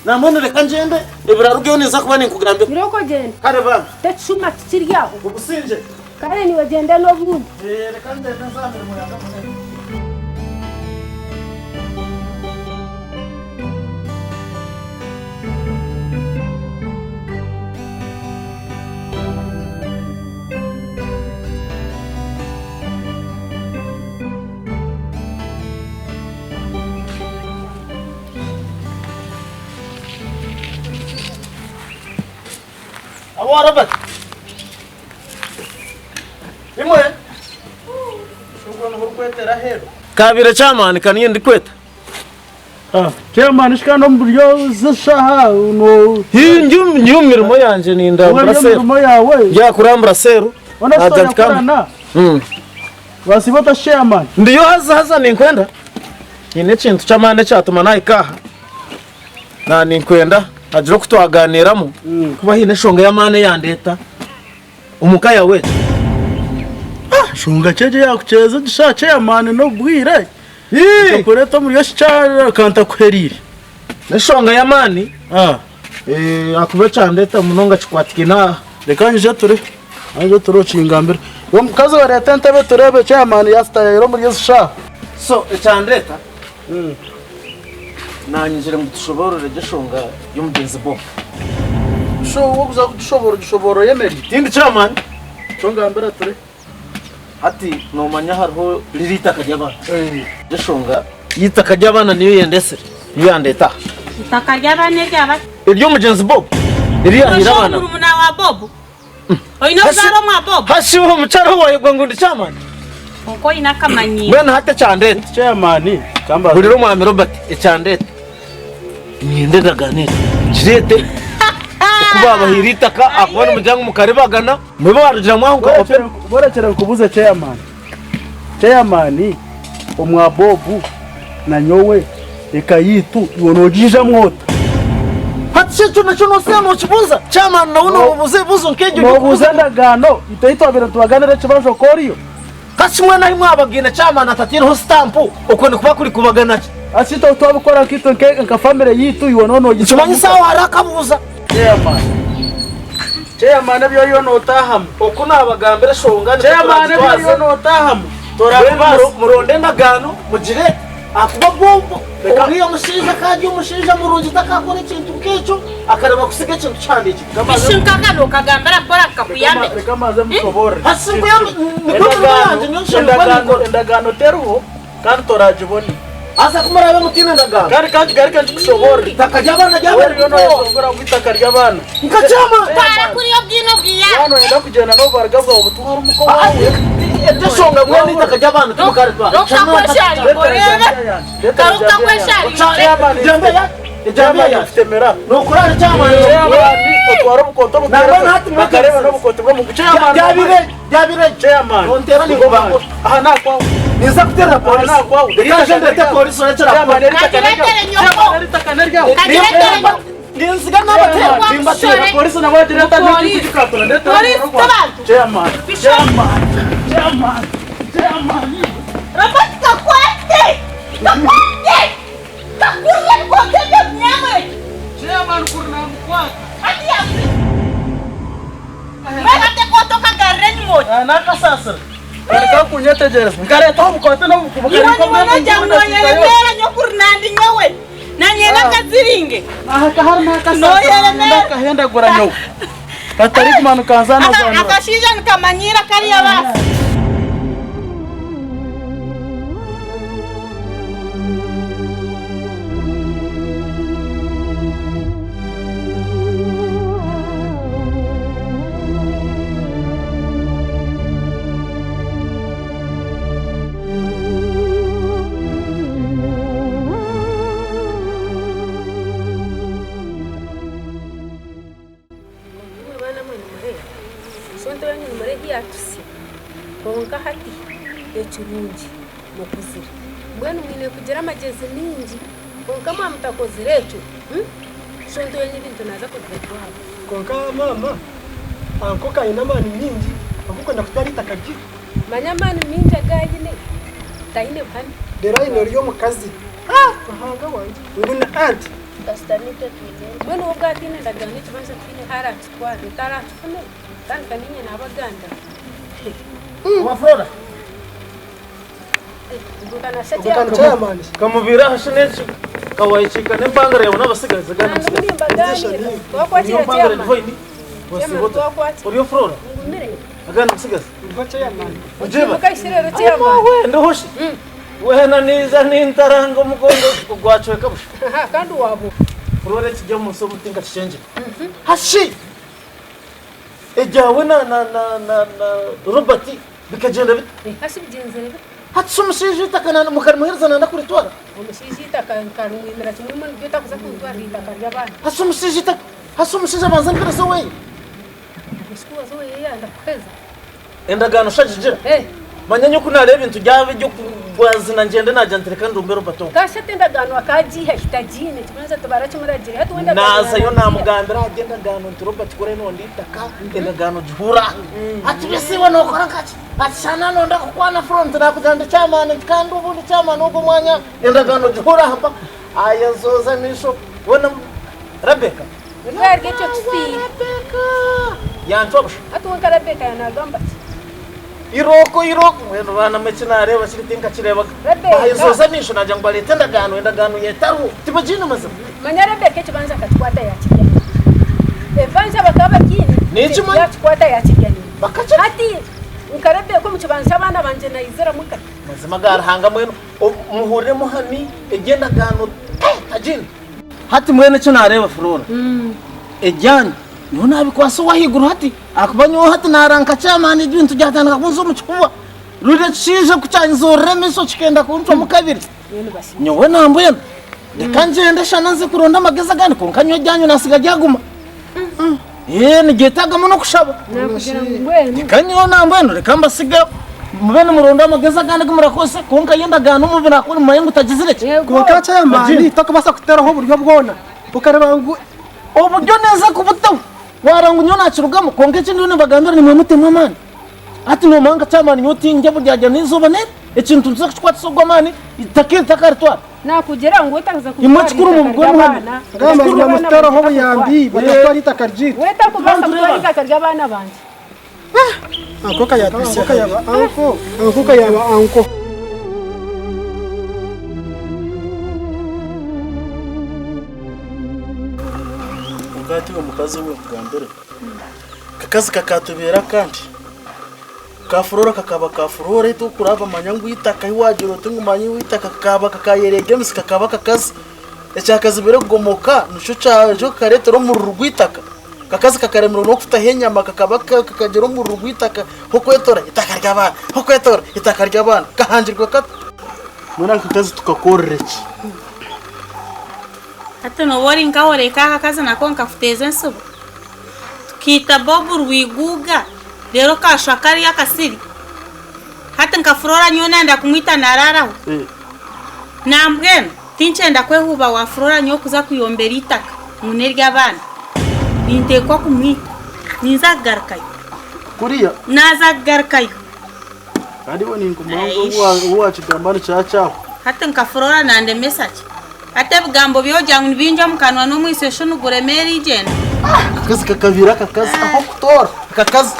Nambwenu reka ngyende, ebirarugeyo ninza kuba ninkugambira. Irooko gyenda. Kare bambi. Ekishuma tikiri aho. Obusingye. Kare niiwe gyenda n'obundi. Reka ngyende nze aha mirimo yangye munene. Awo Robert. Imwe. Kabire chairman kaniye ndikweta. Ah, chairman shi kandi omu buryo z'eshaaha no Hii ndi omu mirimo yangye nindambura ori omu seru. mirimo yawe. Njya kurambura seru. Ona Naza shi ntikamba. yakorana. Wasiba ota chairman. Ndiyo haza haza ninkwenda. Nyine ekintu ky'amaani ekyatuma nahika aha. Na ninkwenda hagira oku twaganiiramu kuba haine enshonga y'amaani eyandeeta omu ka yaawe egyo. Nshonga ki egyo eyakukyeza egi shaaha chairman n'obwire? Ekakureeta omuri eki kyaro ka ntakuheriire. N'enshonga y'amaani ahakuba ekyandeeta munonga kikwatikaine aha. Reka nyije ture, nyije ture okingambire. Iwe mukazi we reeta entebe tureebe chairman yaasitayayire omuri ezi shaaha. So ekyandeeta Naanyizire ngu tushoboorore gye enshonga y'omugyenzi Bob. Sho wokuza kugishoboora ogishoboora oyemereire. Tindi chairman. Kyo ngambira ture. Hati noomanya hariho riri eitaka ry'abaana. Enshonga y'eitaka ry'abaana niyo yendesire, niyo yandeeta aha. Eitaka ry'abaana eryaba ki? Ery'omugyenzi Bob, eri yaahaire Osho abaana be. murumuna wa Bob? Oine obuzaare omwa Bob? Hati iwe omukyara ou waayebwa ngu ndi chairman? Kwonka oine akamanyiiro. Mbwenu hati ekyandeeta. Chairman, kamba. Hurira omwami Robert, ekyandeeta. Niinyenda endagaano egi ngireete. Oku baabahaire eitaka ahakuba nimugira ngu mukaribagana, mwebe waarugira mwahuka open. Borekyera nkubuuze chairman. Chairman, omwa Bob na nyowe eka yaitu iwe nogiijamu ota? Hati shi ekyo nakyo noosiga nokibuuza? Chairman nawe nobuuza ebibuuzo nk'egyo Nobuuza endagaano itwe ei twabaire nitubaganira ekibanja oku oriyo? Hati shi mwena ahi mwabagaine chairman atataireho sitampu okwo nikuba kuri kubagana ki? Hati shi itwe twabikora nkaitwe nka famire yaitu iwe noba nogiijamu ota? Nikimanyisa aho hariho akabuuza. Chairman, Chairman ebi oriyo notahamu. Oku nabagambira eshonga nikwo Chairman ebi turagitwaze. oriyo notahamu Mbwenu torabibaasa. muronde endagaano mugire ahakuba bwo oriya omushaija ka ari omushaija murungi takakora ekintu nk'ekyo akareba kusiga ekintu kihandiikirwe. Ishi nkaka nokagambira mpora kakuyambe. Reka mbanze mushoboorore. Hati si nkuyambe nikwo mirimo yangye niyo nshemereire kuba ninkora. Endagaano teriho kandi toragibone. Haza ku muraabe mutaine ndagaano. Kandi ka ngigaruke ngikushoboorore. Eitaka ry'abaana ryaba Oriyo ririho. noyeshongora ngu eitaka ry'abaana. Nka chairman. Twara kuriya obwina obwiya. Waaba noyenda kugyenda n'obubariga bwawe butware omuka owaawe. Egyo nshonga mbwenu eitaka ry'abaana timukaritwara. Chairman kutemera. Nookora chairman. Chairman otware obukooti obuteereza bakareeba n'obukooti bw'omugu. Chairman. Byabire byabire. Chairman. Nonteera ninkuba. Aha nakwawe. Ninza kuteerera polisi. Aha nakwawe. Reka nje ndeete polisi orekyere aho. Chairman eri itaka Kagiretere neryawe. nyoko. Chairman eri itaka neryawe. Kagiretere nyoko. Ninziga nabateera. Nimbateera. Polisi nawe agireeta Polisi. n'ekikukatura ndeetera Polisi, omukono gwange. tabantu. Chairman. Bishop. Chairman. Chairman. Chairman. Robert kakwate! Kakwate! Kakurya ebikooko ebyo binyamwekyo. Chairman kuri namukwata. Hati yakubi. Mbwenu hati ekooti okagarura enyima oti. Nakasasira. Kari kakunyetegyereza. Nkareetaho obukooti n'obukubo Iwe niiwe nogira ngu noyeremeera nyokuru nandi nyowe. Nanye nakaziringe. Aha ka harimu akasasira Noyeremeera. ndakahendagura nyowe. Katarikumanuka nzanazanura. Akashaija nikamanyiira kariya baasi. Imwe baana mwe nimureeba, sente yanyu nimureeba eyi yaatuhitsya, kwonka hati ekirungi mukuzire, mbwenu mwine kugira amagyezi maingi, kwonka mwaba mutakozire ekyo, sente yanyu ebintu naaza kubibatuha. Kwonka maama, anko aine amaani maingi ag'okwenda kutwara eitaka ryaitu. Manya amaani maingi agu aine, taine buhame. Reero aine oriya omukazi. Ruhanga wangye! Ngu ni anti. Kasita naitwe twine endagaano. Mbwenu we obwo ataine ndagaano ekibanja tihaine ahu araakitware, taraakifune kandi ka niinye naabagambira. Owa Flora. Kamubiire aha shi n'enki kawayikiika n'empangare yawe n'abasigazi gana musigazi. Niyo mpangare divaini wasiiba ota? Ori Flora? Agana musigazi. Ogyeba. Ayi ndiho shi? Weena naija nintaranga omugongo gwacweka busha. Flora ekiri omu nsi omu tinkakikyengyera. Hashi! Egyawe na na na na na Robert bikagyenda bita? Hashi bigyenzire bita? Hati shi omushaija eitaka na mukarimuhereza nanda kuritwara? Omushaija eitaka nkarimwimira kimwe mbwenu ryo otakuza kuntwarira eitaka ry'abandi. Hashi omushaija eitaka hashi omushaija abanza ampereze oweye? Oshi kubaza oweye yanda kuheza. Endagaano shi agigira? Manya nyowe ku naareeba ebintu byaba eby'okugwazina ngyende naagira nti reka ndumbe Robert ogu. Kasha ati endagaano akaagiiha hi tagiine, ekibanja tibarakimuragire. Hati we endagaano Naazayo yaagiiha. naamugambira aha by'endagaano nti Robert ku oraabe noonda eitaka, endagaano gihuure aha. Ati bisi iwe nookora nkaki? Ati shana nonda kukwana front naakugira ndi chairman nti kandi obu ndi chairman ogu omwanya endagaano gihuure aha mpaka. Ayezooza amaisho weena Rebecca. Nibwo ari ekyo tufiire. Rebecca! Yancwa busha. Hati we nka Rebecca yanaagamba ki? Irooko irooko mbwenu baana mwe eki naareeba kiri tinkakireebaga. Rebecca. Baayezooza amaisho naagira ngu bareete endagaano, endagaano yetariho. Tibagiine mazima. Manya Rebecca ekibanja akakikwata yaakirya nyina. Ebibanja bakaba bakiine, Ninkimanya. yaakikwata yaakirya nyina. Bakakirya. Hati nka Rebecca omu kibanja ky'abaana bangye naiziramu nkahi? Mazima ga Ruhanga mbwenu muhurire muhami egi endagaano tagiine. Hati mbwenu eki naareeba Flora, eryanyu nyowe naabikwasa ow'ahaiguru hati ahakuba nyowe hati naara nka chairman ebintu byatandika kunza omu kifuba. Ruri ekishaija ku kyanzoorera amaisho kikenda kuncwamu kabiri, nyowe nambwenu reka ngyende shana nze kuronda amagezi agandi kwonka nyowe eryanyu naatsiga ryaguma. Ee niryetaagamu n'okushaba. Reka nyowe nambwenu reka mbasigeho mube nimuronda amagezi agandi agu murakozesa kwonka yo endagaano omu birakora mumanye ngu tagizire ki. Kwonka chairman tokubaasa kuteeraho oburyo bwona okareba ngu. Oburyo ninza kubutaho wareba ngu nyowe nakirugamu kwonka eki ndiyo nimbagambira nimwe mutemu amaani. Hati nomanya nka chairman nyowe tindya buryarya n'eizooba n'eri ekintu nituza kukikwatisa ogu amaani eitaka eri takaritwara. Nakugira ngu otakuza Imwe kutwara ekikuru eitaka mubigwe muhame. ry'abaana. Gamba ngu bamuteraho obuyambi batatwara eitaka ryaitu. We takubaasa kutwara eitaka ry'abaana bangye. Anko kayaba anko. Anko kayaba anko. Kwonka hati iwe mukazi we nkugambire, akakazi kakatubeera akandi. Ka Flora kakaba ka Flora itwe okuraba manya ngu eitaka ahi wagira oti ngu manya eitaka kakaba kakayereega emisi kakaba akakazi. Ekyakazibire kugomoka nikyo nikyo kakareetera omururu gw'eitaka. Akakazi kakaremerwa n'okutaho enyama kakaba kakagira omururu gw'eitaka h'okwetora eitaka ry'abaana, h'okwetora eitaka ry'abaana. Kahangirwe kata? Mbwenu aka kakazi tukakorere ki? Hati nooba ori nkawe oreka akakazi nako nkakuteeza entsibo? Tukaita Bob Rwiguuga reero kaashwa kariya akasiri. Hati nka Flora nyowe nayenda kumwita naraaraho. Nambwenu tinkyenda kwehuuba wa Flora nyowe kuza kuyombera eitaka ngu n'ery'abaana. Ninteekwa kumwita. Ninza kugarukayo. Kuriya. Naaza kugarukayo. Kandi iwe ninkumanya ngu obu waakigamba nikiba kyahwa. Hati nka Flora nandemesa ki? Hati ebigambo byogira ngu nibingi omu kanwa n'omwitsyo shi niguremeera eigyenda. Akakazi kakabiire akakazi ah'okutoora akakazi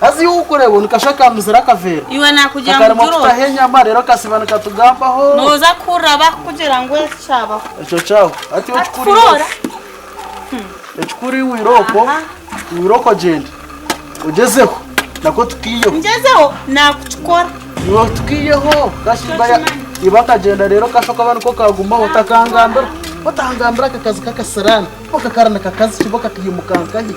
haza iwe orikureeba nikashusha akamizire akaveera Iwe naakugira ngu kakaremwa gira kutaho oti. enyama reero kasiba nikatugambaho. Nooza kuhurira bakukugira ngu eki kyabaho. Ekyo kyaho hati iwe Hati ekikuru Flora. ekikuru iwe irooko irooko ogyende ogyezeho nakwo tukiiyeho. Ngyezeho naakukikora. Iwe tukiiyeho kasha iba akagyenda reero kasha kaba niko kagumaho otakangambira otangambira akakazi kakasiraani bo kakara nikakazi ki bo kakihimuka nkahi.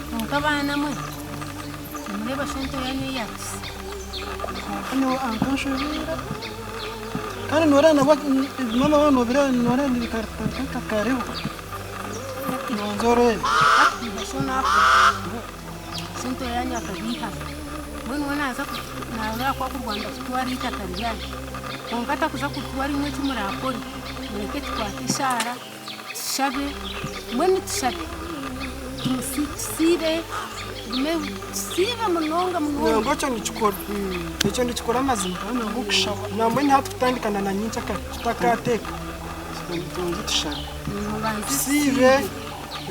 Kwonka baana mwe, nimureeba sente yaanyu ei yaatutsya. Kwonka nyowe ankanshobeera kandi noreeba nabwo maama waaba nobireeba noreeba nibikaritari kakariho nobanza oreebe. Hati iba sho naafa, sente yaanyu akagiihaho, mbwenu we naaza naaza kurwana kutwara eitaka ryanyu, kwonka atakuza kuritwara imwe eki muraakore, mureke tukwate eshaara. Tushabe, mbwenu tushabe, tusiibe, Tugume tusiibe munonga munonga. Nangwa ekyo nikikora. Ekyo nikikora amazima. Nangwa okushaba. Nambwenu hati kutandika na nyenkyakare tutakateeka. Tubanze tushabe. Mubanze Tusiibe.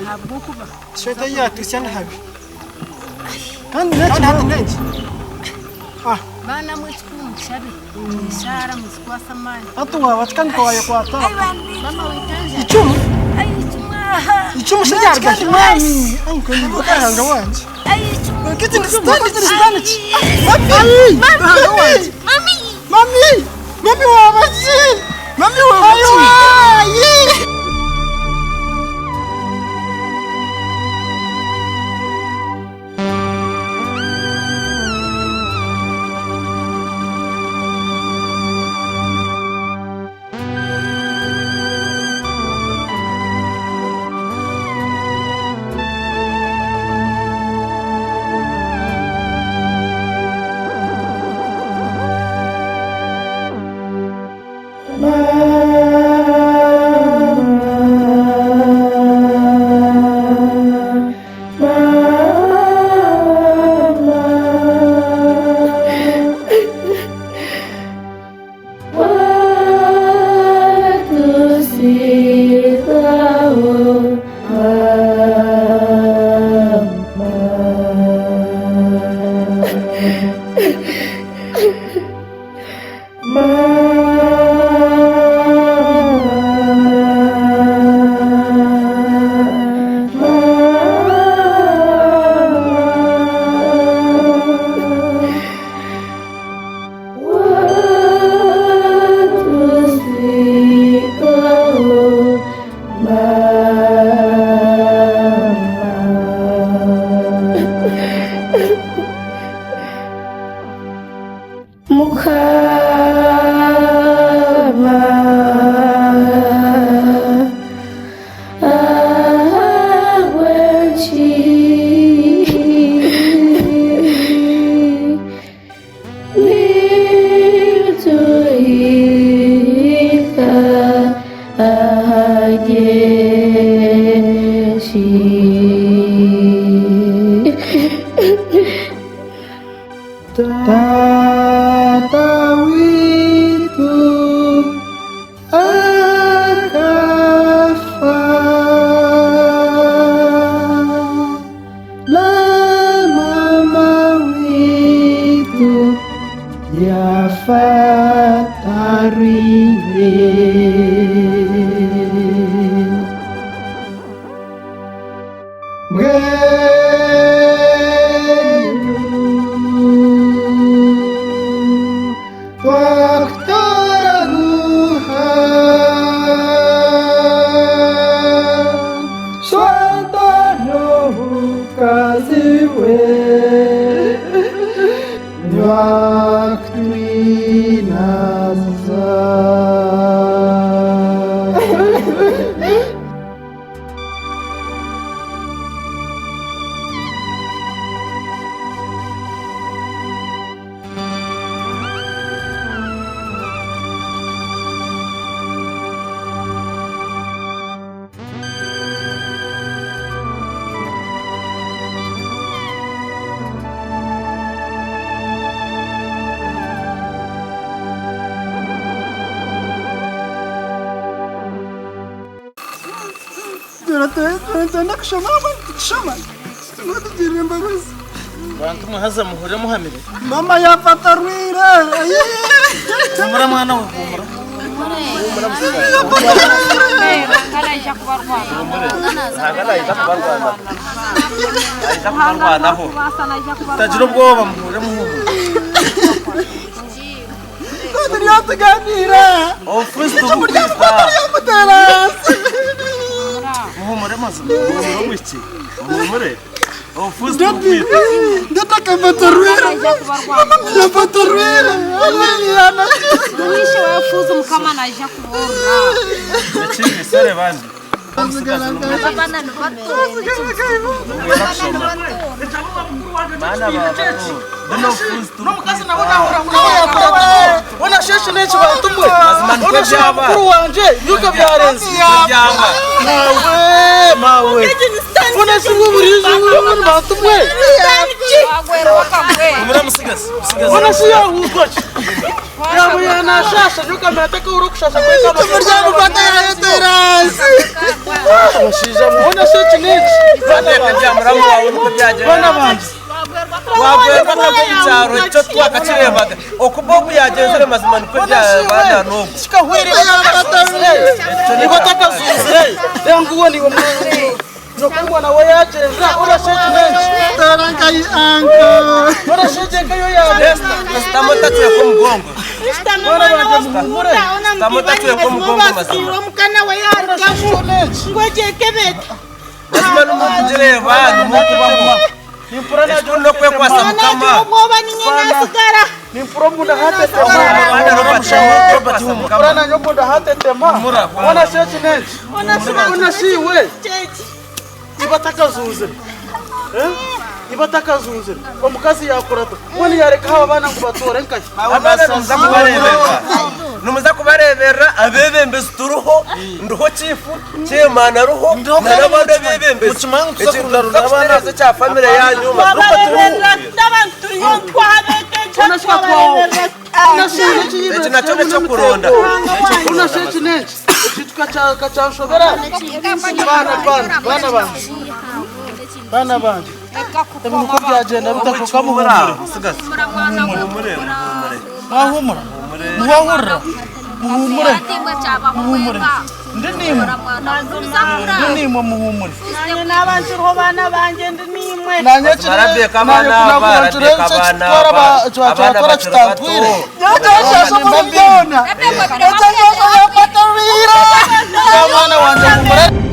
Ahabw'okuba. Tushabe ei yaatuhitsya ni habi. Kandi n'eki hati n'enki? Ah. Baana mwe ekikuru mushabe. Eshaara muzikwase amaani. Hati waaba ki kandi wayekwata aha? Mama wetanja. Icumu? Ai icumu aha. Icumu shi ryaruga hi mami? Ai nkwenda Ruhanga wangye. Ai icumu. Kwonka eki ni sitaani eki ni sitaani ki? Mami! Ruhanga wangye. Mami! Mami! Mami waaba ki? Mami waaba ki? Ai! Tata waitu akafa na mama waitu yafatarire. Mbwenu twakutaraguha Swata n'omukazi we Nyaktwinaza. Twenda kushoma tukishoma tugirire embabazi. Bantu mwe haza muhure muhamire. Mama yafata rwire. Humura mwana we humura. Tagira ubwoba muhure muhumure. Turiyo tuganira. Obukristo Icumu bukwita. ryamutera hasi. Muhumure mazima. Muhumure wiki. Muhumure. Obukristo bukwita. Ndata rwire. Yafata rwire. Mwishe wefuza mukama naija kuborora. Ekindi sore bandi. N'omukazi nawe nahura nawe yakurataho ona sheshe n'eki bantu mwe ona sheshe mukuru wanje byuka byarenze mawe mawe. Mbona si mwe burijo mwe bantu mwe. Humura musigazi musigazi. Mbona si yahutwa ki? Yaba yanashasha nyo kamera takahura okushasha kwekaba. Umuryango gwata yareterasi. Abashaija mubona se eki n'eki. Bateeka bya muramu wawe niko byagenda. Bana bangye. Wagwerwa nabwo omu kyaro ekyo twakakireebaga. Oku Bob yagyenzire mazima nikwo byaba n'ogu. Kikahwire niba takazunzire. Reba nguwo niwe Nokumwa nawe yagyenda orashe eki n'eki. Tarankai anko. Orashe egyo enka yo yagenda. Sitamu otatweka omugongo. Bana bangye muhumure. Sitamu otatweka omugongo mazima. Omukana we yarugamu ngwegyekebeta. Mazima nimukugireeba nimukubaho. Nimpura Ekikuru n'okwekwasa Mukama. Obwoba ninye nasigara. Nimpura omunda hatetema. Abaana Robert humura. Nimpura nanye omunda hatetema. Ona shi eki n'eki. Ona shi iwe. Iba atakazunzire. Iba atakazunzire. Omukazi yakurata. Mbwenu yarekaho abaana ngu batoore nkahi. Abaana nimuza kubareeberera. Nimuza kubareeberera abeebembezi turiho, ndiho chiifu, chairman ariho, na n'abandi abeebembezi. Mukimanye ngu tuza Ekintu kurundarunda tuza abaana kutereeza ekya famire yanyu mazima turiho. Eki nakyo n'ekyokuronda. Ona shi eki n'eki. Ekintu kakyanshobera. Baana baana baana bangye. Baana bangye. Ebi niko byagenda bitakuka muhumure. Musigazi. Muhumure, muhumure. Mwahumura. Muwahurira. Muhumure. Muhumure. Ndi nimwe. Ndi nimwe muhumure. Nanye naba nkiriho baana bangye ndi nimwe. Nanye Barabeeka abaana aba, barabeeka abaana aba. Abaana twara bakiri bato. kitantwire. Byona. Mwana wanje muhumure.